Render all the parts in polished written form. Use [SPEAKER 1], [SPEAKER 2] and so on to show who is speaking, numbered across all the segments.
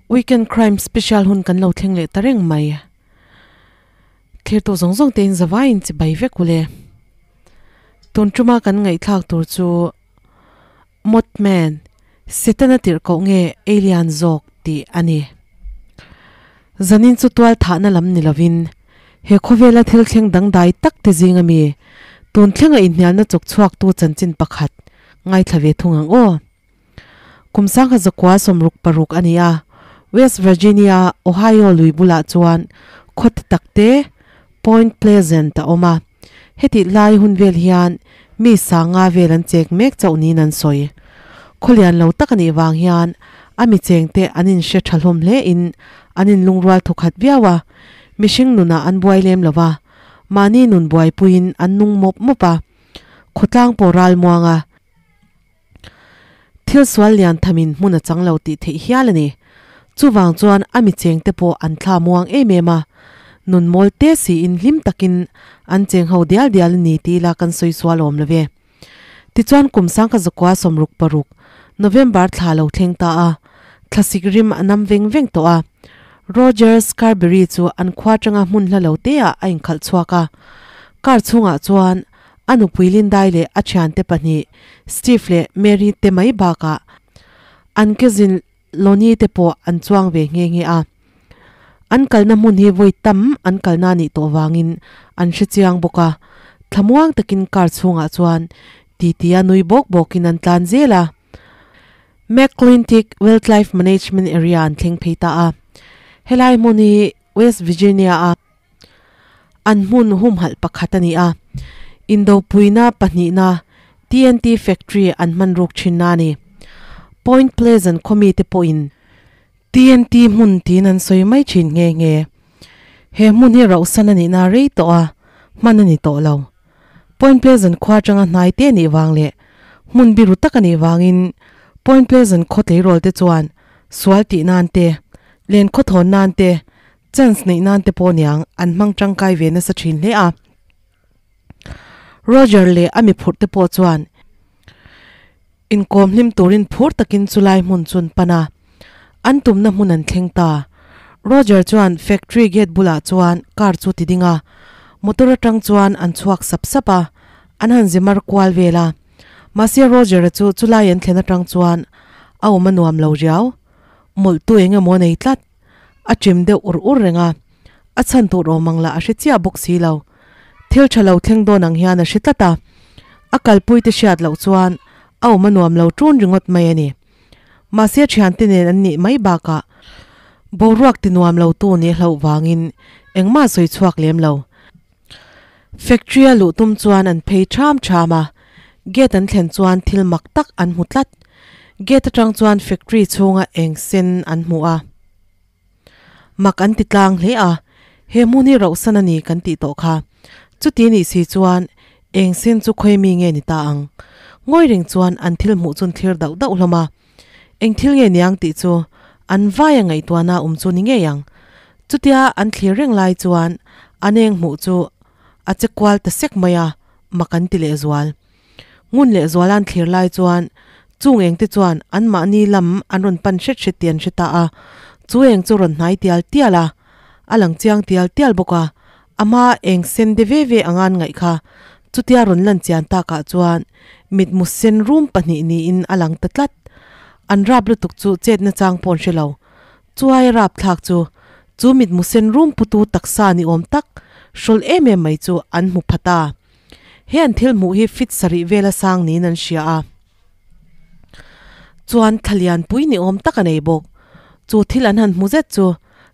[SPEAKER 1] Weekend Crime Special hun kan lo thleng leh ta reng mai. Thlir tu zawng zawng te in zavaiin chi bai vek ule. Tun tuma kan ngaihthlak tur chu Mothman, Setana tirhkoh nge Alien zawk tih a ni. Zanin chu tual thahna lam ni lovin he khawvela thil thleng dangdai tak te zing ami tun thlenga inhnialna chawk chhuaktu chanchin pakhat ngaithla ve thung ang aw. Kum sangha zakua 66 a ni a, West Virginia, Ohio lui bulah chuan khaw ti tak te Point Pleasant a awm a. Hetih lai hun vel hian mi sanga vel an chek mek chauh niin an sawi. Khaw lian lo tak a nih vang hian a mi chengte an inhre tha hlawm hle in an inlungrual thawkhat viau a, mihring nunah an buai lem lo va, mahni nun buaipuiin an nung mawp mawp a, khawtlang pawh ral muang a. Thil sual lian thamin hmun a chang lo tih theih hial a ni. Chuvang chuan a mi chengte pawh an thla muang em em a, nun mawl te siin hlim takin an cheng ho dial dial a ni ti ila kan sawi sual awm lo ve. Tichuan kum sangkha zakua 66 November thla lo thleng ta a, thlasik rim a nam veng veng tawh a. Roger Scarberry chu an khua atanga hmun hla lo te ah a inkhalh chhuak a. Car chhungah chuan A nupui Lindai leh a thiante pahnih Steve leh Mary te mai bakah an cousin Lonnie te pawh an chuang ve nghe nghe a. An kalna hmun hi vawi tam an kalna nih tawh vangin an hre chiang bawk a, thlamuang takin car chhungah chuan titi a nui bawk bawkin an tlan zel a. McClintic Wildlife Management Area an thleng phei ta a. Helai hmun hi West Virginia a An hmun humhalh pakhat a ni a, Indopuina pahnihna TNT factory an hman ruk thinna a ni. Point Pleasant khawmite pawhin TNT hmun tiin an sawi mai thin nghe nghe. He hmun hi rauhsan a nihna rei tawh a, hman a ni tawh lo. Point Pleasant khua atanga hnai te nih vang leh hmun biru tak a nih vangin Point Pleasant khaw tleirawl te chuan sual tih nan te, len khawthawn nan te, Chance neih nan te pawh niang an hmang tangkai ve nasa thin hle a. Roger leh a mi phurh te pawh chuan inkawm hlim turin phur takin chulai hmun chu an pan a, an tumna hmun an thleng ta. Roger chuan factory gate bulah chuan car chu ti ding a, motor atang chuan an chhuak sap sap a, an han zi mar kual vel a. Mahse Roger-a chu chulai an thlen atang chuan a awm a nuam lo riau. Mawlhtu eng emaw a nei tlat. A chim deuh ur ur reng a, a chhan tur awm ang lah a hre chiah bawk si lo. Thil tha lo thleng dawn ang hian a hre tlat a, a kalpuite hriat loh chuan a awm a nuam lo ṭun ringawt mai a ni. Mahse thiante nen an nih mai bakah boruak ti nuam lo tu nih hlauh vangin engmah sawi chhuak lem lo. Factory a luh tum chuan an phei ṭham ṭham a, gate an thlen chuan thil mak tak an hmu tlat. Gate aṭang chuan factory chhunga eng sen an hmu a, mak an ti tlang hle a, he hmun hi rauhsan a ni kan tih tawh kha. Chuti nih si chuan eng sen chu khawi mi nge ni ta ang? Ngawi reng chuan an thil hmuh chun thlir dauh dauh hlawm a, eng thil nge niang tih chu an vaia ngaihtuahna awm chu ni ngei ang. Chutia an thlir reng lai chuan an eng hmuh chu a che kual ta sek mai a, mak an ti lehzual. Ngun lehzuala an thlir lai chuan chung engte chuan anmahni lam an rawn pan hret hret tih an hre ta a, chu eng chu rawn hnai tial tial a, a lang chiang tial tial bawk a, a hma eng sen de ve ve anga an ngaih kha chutia rawn lan chian takah chuan mitmu sen rum pahnih niin a lang ta tlat. An rap lutuk chu chetna chang pawh an hre lo. Chuai rapthlak chu chu mitmu sen rum putu taksa ni awm tak hrawlh em em mai chu an hmu pha ta. He an thil hmuh hi fit sarih vela sang niin an hria a. Chuan thlalian pui ni awm tak a nei bawk. Chu thil an han hmu zet chu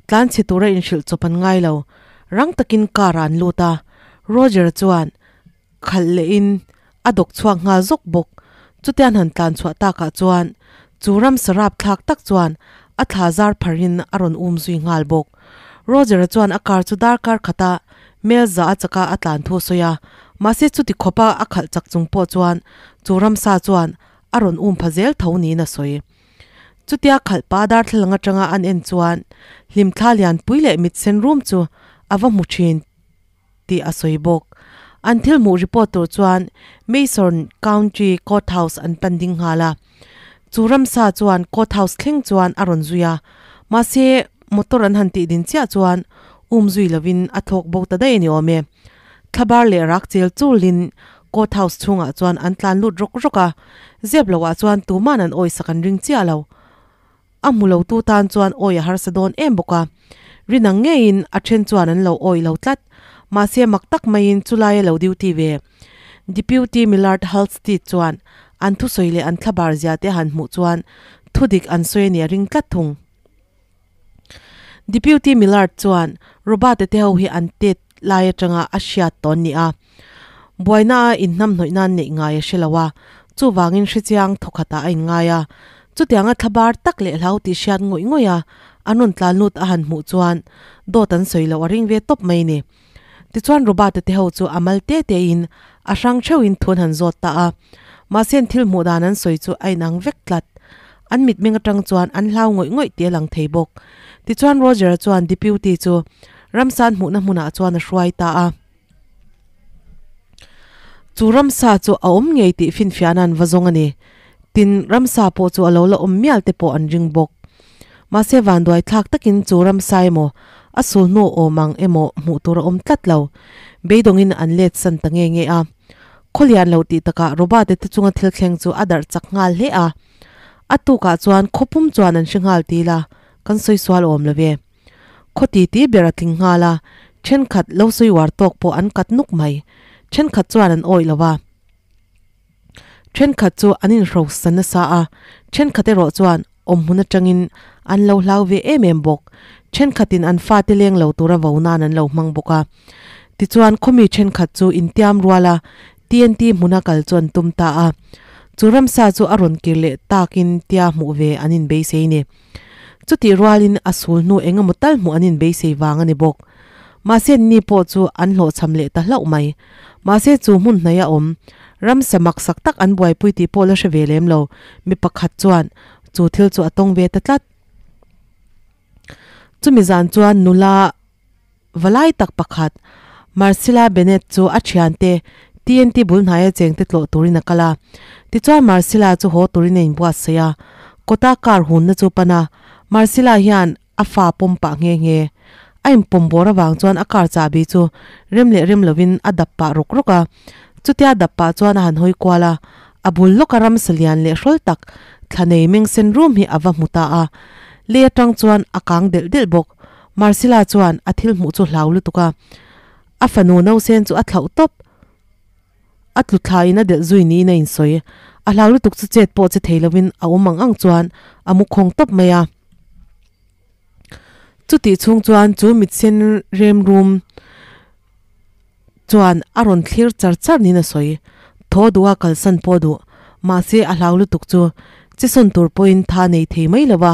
[SPEAKER 1] tlanchhe tura inhrilh chawp an ngai lo. Rang takin car ah an lut a, Roger chuan khalh lehin a dawk chhuak nghal zawk bawk. Chutia an han tlan chhuah takah chuan chu ramsa rapthlak tak chuan a thla zar pharin a rawn um zui nghal bawk. Roger-a chuan a car chu darkar khata mel za a chaka a tlan thu a sawi a, mahse chuti khawpa a khalh chak chung pawh chuan chu ramsa chuan a rawn um pha zel tho niin a sawi. Chutia khalh pa darthlalang atanga an en chuan hlimthla lianpui leh mit sen rum chu a va hmu thin tih a sawi bawk. An thil hmuh report tur chuan Mason County Courthouse an pan ding nghal a. Chu ramsa chuan courthouse thleng chuan a rawn zui a. Mahse, motor an han tih din chiah chuan um zui lovin a thlawk bo ta daih a ni awm e. Thlabar leh rak chel chulin court house chhungah chuan an tlan lut rawk rawk a, zep lohah chuan tuman an awisak an ring chiah lo. A hmu lo tu tan chuan awi a harsa dawn em bawk a, rinang ngeiin a then chuan an lo awi lo tlat. Mahse mak tak maiin chulai a lo duty ve. Deputy Millard Halstead chuan an thusawi leh an thlabar zia te han hmuh chuan thudik an sawi a nih a ring tlat thung. Deputy Millard chuan Robert-a te ho hi an tet lai atanga a hriat tawn ni a, buaina a inhnamhnawih nan neih ngai a hre lo a, chuvangin hrechiang thawkhatah a inngai a. Chutianga thlabar tak leh hlau tih hriat ngawih ngawih a, an rawn tlan lut a han hmuh chuan dawt an sawi loh a ring ve tawp mai ni. Tichuan Robert-a te ho chu a mal te tein a hrang theuhin thu an han zawt ta a, mahse an thil hmuh dan an sawi chu a inang vek tlat. An mitmeng atang chuan an hlau ngawih ngawih tih a lang thei bawk. Tichuan Roger-a chuan Deputy chu ramsa an hmuhna hmunah chuan a hruai ta a. Chu ramsa chu a awm ngei tih finfiahna an va zawng a ni. Tin, ramsa pawh chu a lo la awm mial te pawh an ring bawk. Mahse vanduai thlak takin chu ramsa emaw, a sulhnu awm ang emaw hmuh tur a awm tlat lo. Beidawngin an let san ta nge nge a. Khawlian lo tih takah Robert-a te chunga thil thleng chu a darh chak nghal hle a. A tukah chuan khawpum chuan an hre nghal til a, kan sawi sual awm lo ve. Khaw titi ber a tling nghal a, thenkhat lo sawi uar tawk pawh an kat nuk mai. Thenkhat chuan an awih lo a. Thenkhat chu an inhrosa nasa a, thenkhat erawh chuan awmhmun atangin an lo hlau ve em em bawk. Thenkhatin an fate leng lo tura vo nan an lo hmang bawk a. Tichuan khawmi thenkhat chu intiam rual a, TNT hmuna kal chu an tum ta a. Chu ramsa chu a rawn kir leh takin tia hmuh ve an inbeisei ni. Chutih rualin a sul hnu eng emaw tal hmuh an inbeisei vang a ni bawk. Mahse ni pawh chu an hlawhchham leh ta hlauh mai. Mahse chu hmun hnaih a awm. Ramsa maksak tak an buaipui tih pawh la hre ve lem lo. Mi pakhat chuan chu thil chu a tawng ve ta tlat. Chumi zan chuan nula Valai tak pakhat, Marcilla Bennett chu a thiante TNT bul hnaia chengte tlawh turin a kal a. Tichuan Marcilla chu haw turin a inbuatsaih a. Kawta car hunna chu pan a, Marcilla hian a fa pawm pah nghe nghe. A inpawm bawr avang chuan a car chahbi chu rem leh rem lovin a dap pah rawk rawk a. Chutia a dap pah chuan a han hawi kual a, a bul lawka ramsa lian leh hrawl tak thla nei meng sen rum hi a va hmu ta a. Lei atang chuan a kang delh delh bawk. Marcilla chuan a thil hmuh chu hlau lutuk a, a fanu nausen chu a thlauh tawp. A tlu thlaiin a delh zui niin a insawi. A hlau lutuk chu chet pawh che thei lovin a awm ang ang chuan a mu khawng tawp mai a. Chutih chhung chuan chu mitsen rem rum chuan a rawn thlir char char niin a sawi. Thaw duh a kalsan pawh duh, mahse a hlau lutuk chu chesawn tur pawhin tha nei thei mai lo va,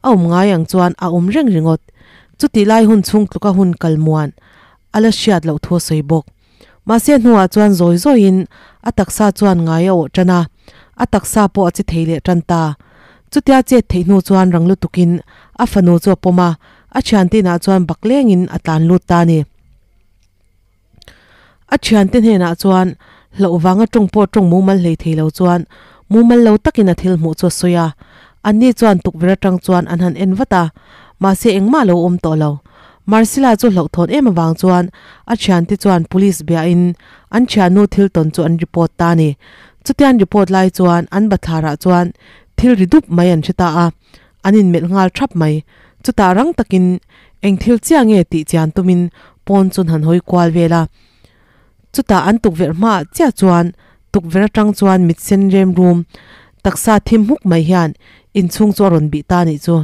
[SPEAKER 1] a awm ngai ang chuan a awm reng ringawt. Chutih lai hun chhung tluka hun kal muan a la hriat loh thu a sawi bawk. Mahse hnuah chuan zawi zawiin a taksa chuan ngai a awh tan a, a taksa pawh a che thei leh tan ta. Chutia chet theih hnu chuan rang lutukin a fanu chu a pawm a, a thiante inah chuan bak lengin a tlan lut ta a ni. A thiante hnenah chuan hlauh vanga tawng pawh tawng mumal hlei thei lo chuan mumal lo takin a thil hmuh chu a sawi a. Anni chuan tukverh atang chuan an han en vat a, mahse engmah lo awm tawh lo. Marcilla chu hlauhthawn em avang chuan a thiante chuan police biahin an thiannu thil tawn chu an report ta a ni. Chutia an report lai chuan an bathlarah chuan thil ri dup mai an hre ta a, an inmelh nghal thap mai. Chutah rang takin eng thil chiah nge tih chian tumin pawn chu an han hawi kual vel a. Chutah an tukverh hmaah chiah chuan tukverh atang chuan mit sen rem rum taksa thim hmuk mai hian inchhung chu a rawn bih ta nih chu.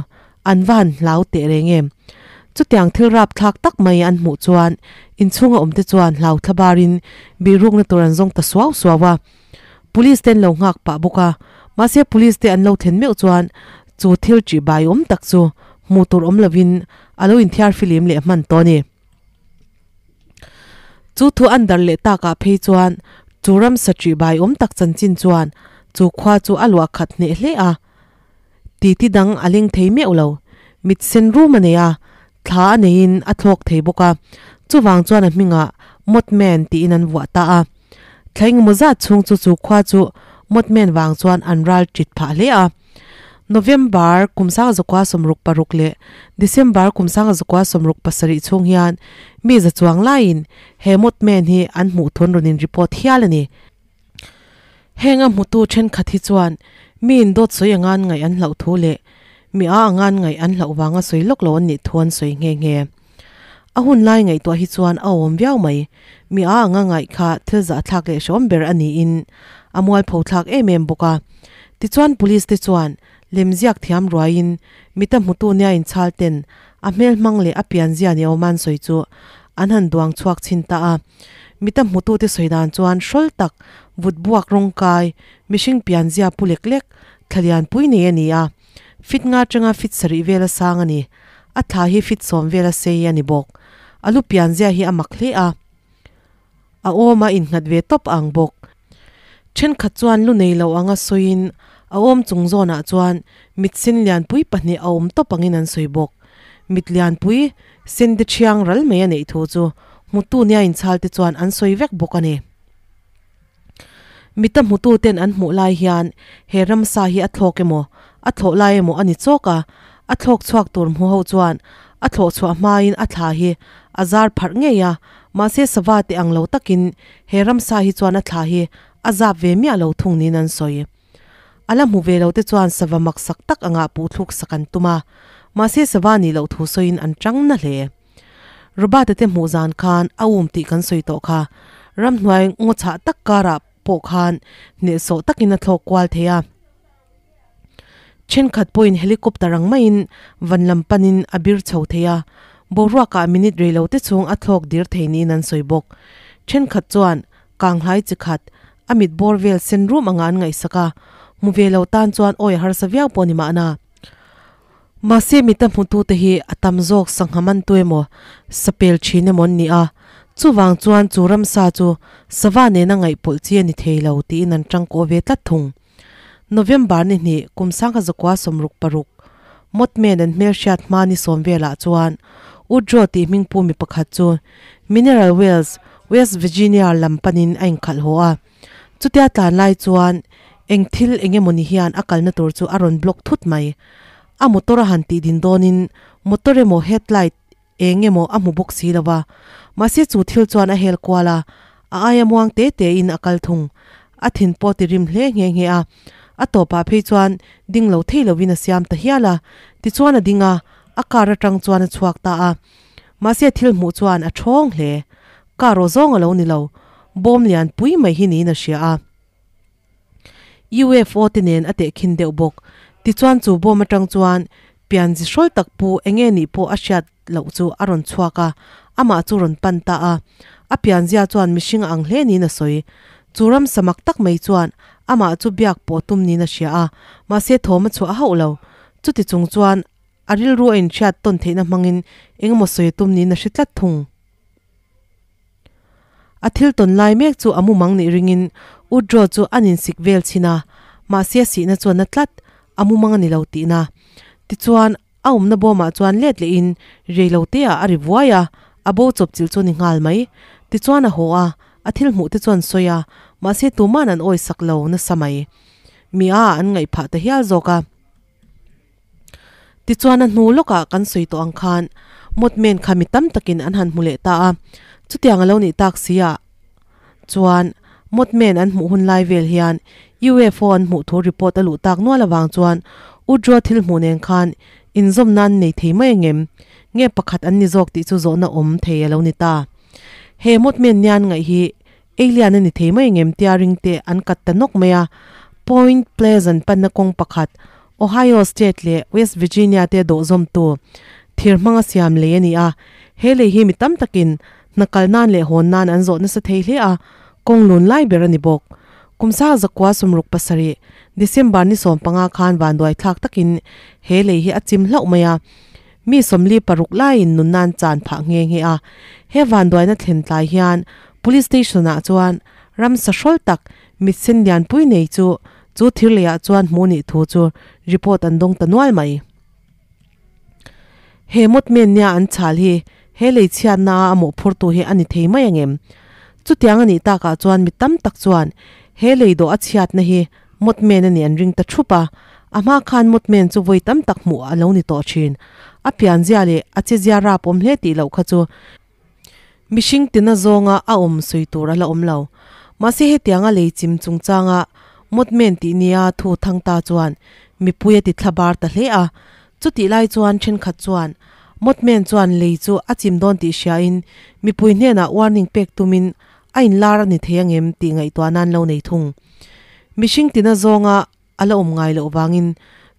[SPEAKER 1] An va han hlau teh reng em. Chutiang thil rap thlak tak mai an hmuh chuan inchhunga awmte chuan hlau thla barin bihrukna tur an zawng ta suau suau a. Police te an lo nghak pah bawk a, mahse police te an lo thlen meuh chuan chu thil ṭih bai awm tak chu hmuh tur awm lovin a lo inthiar filim leh hman tawh a ni. Chu thu an dar leh takah phei chuan chu ramsa ṭih bai awm tak chanchin chuan chu khua chu a luah khat hneh hle a. Titi dang a leng thei meuh lo. Mit sen rum a nei a, thla a neiin a thlawk thei bawk a, chuvang chuan a hmingah Mothman tiin an vuah ta a. Thla engemaw zat chhung chu chu khua chu Mothman vang chuan an ral ṭit phah hle a. November kum 1966 leh December kum 1967 chhung hian mi za chuang laiin he Mothman hi an hmuh thun rawn in report hial a ni. Heng a hmutu thenkhat hi chuan mi in dawt sawi angan ngaih an hlauh thu leh mi a angan ngaih an hlauh vanga sawi lawk lo an nih thu an sawi nghe nghe. A hun lai ngaihtuah hi chuan a awm viau mai. Mi a anga ngaih kha thil zahthlak leh hrehawm ber a niin a mualpho thlak em em bawk a. Tichuan police te chuan lemziak thiam ruaiin mita hmutu nia inchhal ten a hmel hmang leh a pianzia ni awm an sawi chu an han duang chhuak chhin ta a. Mita hmutute sawi dan chuan hrawl tak, vut buak rawng kai, mihring pianzia pu lek lek, thlalian pui nei a ni a. Fit nga atanga fit sarih vela sang a ni. A thla hi fit sawm vela sei a ni bawk. A lu pianzia hi a mak hle a, a awm a innghat ve tawp ang bawk. Thenkhat chuan lu nei lo anga sawiin a awm chung zawnah chuan mit sen lianpui pahnih a awm tawp angin an sawi bawk. Mit lianpui sen de thiang ral mai a neih thu chu hmutu nia inchhalte chuan an sawi vek bawk a ni. Mita hmutu ten an hmuh lai hian he ramsa hi a thlawk emaw, a thlawh lai emaw a ni chawk a, a thlawk chhuak tur hmu ho chuan a thlawh chhuah hmain a thla hi a zar pharh ngei a, mahse sava te ang lo takin he ramsa hi chuan a thla hi a zap ve miah lo thung niin an sawi. A la hmu ve lo te chuan sava maksak tak angah puhthluk sak an tum a, mahse sava nih loh thu sawiin an tang na hle. Robert-a te hmuh zan khan a um tih kan sawi tawh kha. Ramhnuai ngaw chhah tak karah pawh khan hnehsawh takin a thlawk kual thei a. Thenkhat pawhin helicopter ang maiin van lam panin a bir chho thei a, boruakah minute rei lo te chhung a thlawk dir thei niin an sawi bawk. Thenkhat chuan kanghlai chi khat a mit bawr vel sen rum anga an ngaihsak a, hmu ve lo tan chuan awi a harsa viau pawh ni mahna. Mahse mita hmutute hi a tam zawk sangha man tu emaw, sapel thin emaw an ni a, chuvang chuan chu ramsa chu sava nena ngaihpawlh chi a ni thei lo tiin an tangkaw ve tlat thung. November ni hnih kum 1966, Mothman an hmelhriat hma ni sawm velah chuan Woodrow tih hmingpu mi pakhat chu Mineral Wells, West Virginia lam panin a inkhalh haw a. Chutia tlan lai chuan eng thil eng emawni hian a kalna tur chu a rawn block thut mai. A motor a han tih din dawnin motor emaw headlight eng emaw a hmu bawk si lo va. Mahse chu thil chuan a hel kual a, a aia muang te te in a kal thung. A thin pawh ti rim hle nghe nghe a. A tawpah phei chuan ding lo thei lovin a siam ta hial a. Tichuan a ding a, a car atang chuan a chhuak ta a. Mahse thil hmuh chuan a thawng hle. Car aw zawng a lo ni lo, bawm lian pui mai hi niin a hria a. UFO te nen a tehkhin deuh bawk. Tichuan chu bawm atang chuan pianzi hrawl tak pu enge nih pawh a hriat loh chu a rawn chhuak a, amah chu rawn pan ta a. A pianzia chuan mihring a ang hle niin a sawi. Chu ram samak tak mai chuan amah chu biak pawh tum niin a hria a, mahse thawm a chhuah hauh lo. Chuti chung chuan a rilru a inhriat tawn theihna hmangin engemaw sawi a tum niin a hre tlat thung. A thil tawn lai mek chu a mumang nih ringin Woodrow chu an insik vel chhin a, mahse a sihna chuan a tlat, a mumang a ni lo tihna. Tichuan, a awmna bawmah chuan let lehin reilote ah a ri vuai a, a bo chawp chilh chu a ni nghal mai. Tichuan a haw a, a thil hmuh te chuan sawi a, mahse tuman an awisak lo nasa mai. Mi a an ngaih phah ta hial zawk a. Tichuan a hnu lawkah kan sawi tawh ang khan Mothman kha mi tam takin an han hmu leh ta a, chutiang a lo nih tak si ah chuan Mothman an hmuh hun lai vel hian UFO an hmuh thu report a luh tak nual avang chuan Woodrow thil hmuh nen khan inzawmna an nei thei mai angem? Nge pakhat an ni zawk tih chu zawhna awm thei a lo ni ta. He Mothman nian ngaih hi Alien a ni thei mai ngem tia ring te an kat ta nawk mai a. Point Pleasant panna kawng pakhat, Ohio State leh West Virginia te dawhzawmtu thir hmanga siam lei a ni a. He lei hi mi tam takin hna kal nan leh hawn nan an zawh nasa thei hle a, kawng lun lai ber a ni bawk. Kum sang zakua 67, December ni 15 khan vanduai thlak takin he lei hi a chim hlauh mai a. Mi 46 laiin nun nan chan phah nghe nghe a. He vanduaina thlen tlai hian Police Station ah chuan ramsa hrawl tak mit sen lianpui nei chu chu thir leiah chuan hmuh nih thu chu report an dawng ta nual mai. He Mothman nia an chhal hi he lei chhiatna a mawhphurtu hi a ni thei mai angem? Chutiang a nih takah chuan mi tam tak chuan he lei dawh a chhiatna hi Mothman a nih an ring ta thup a. A hma khan Mothman chu vawi tam tak hmuh a lo ni tawh thin. A pianzia leh a chezia rap awm hle tih loh kha chu mihring tina zawnga a awm sawi tur a la awm lo. Mahse hetianga lei chim chungchanga Mothman tih nia thu thang ta chuan mipui a ti thla bar ta hle a. Chutih lai chuan thenkhat chuan Mothman chuan lei chu a chim dawn tih hriain mipui hnenah warning pek tumin a inlar a ni thei angem tih ngaihtuah nan lo nei thung. Mihring tina zawnga a la awm ngai loh vangin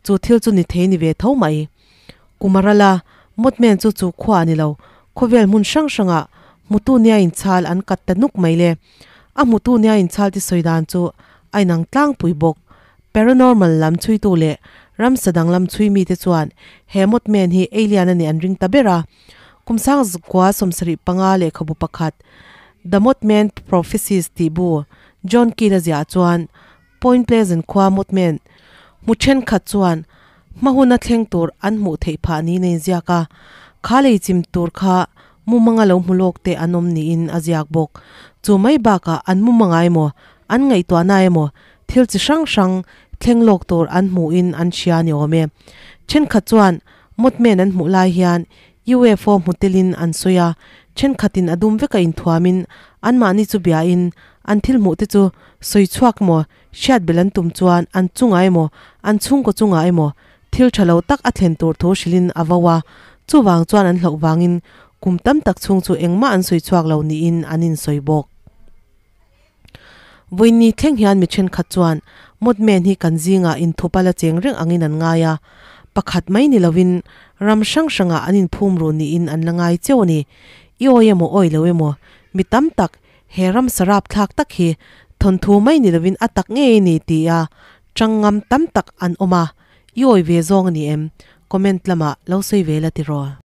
[SPEAKER 1] chu thil chu ni thei ni ve tho mai. Kumarala, Mothman chu chu khua a ni lo, khawvel hmun hrang hrangah hmutu nia inchhal an kat ta nuk mai le. A hmutu nia inchhal ti sawi dan chu a inang tlangpui bawk. Paranormal lam chhuitu leh ramsa dang lam chhui mite chuan he Mothman hi alien a nih an ring ta ber a. Kum sang kua 75 lehkhabu pakhat The Mothman Prophecies tih bu John Keel-a ziah chuan Point Pleasant khua Mothman hmu thenkhat chuan hma huna thleng tur an hmuh theih phah niin a inziak a, kha lei chim tur kha mumanga lo hmu lawk te an awm niin a ziak bawk. Chu mai bakah an mumanga emaw, an ngaihtuahna emaw thil chi hrang hrang thleng lawk tur an hmuhin an hria ni awm e. Thenkhat chuan Mothman an hmuh lai hian UFO hmu telin an sawi a, thenkhatin a dum veka inthuamin anmahni chu biain an thil hmuh te chu sawi chhuak emaw hriat belh an tum chuan an chungah emaw an chhungkaw chungah emaw thil tha lo tak a thlen tur thu hrilhin a vo a, chuvang chuan an hlauh vangin kum tam tak chhung chu engmah an sawi chhuak lo niin an insawi bawk. Vawiinni thleng hian mi thenkhat chuan Mothman hi kan zingah inthupa la cheng reng angin an ngai a, pakhat mai ni lovin ram hrang hrangah an inphum ru niin an la ngai cheu a ni. I awi emaw awi lo emaw, mi tam tak he ram sarap thlak tak hi thawnthu mai ni lovin a tak ngei a ni tia chang ngam tam tak an awm a, i awi ve zawng a ni em? Comment lamah lo sawi ve la tiraw.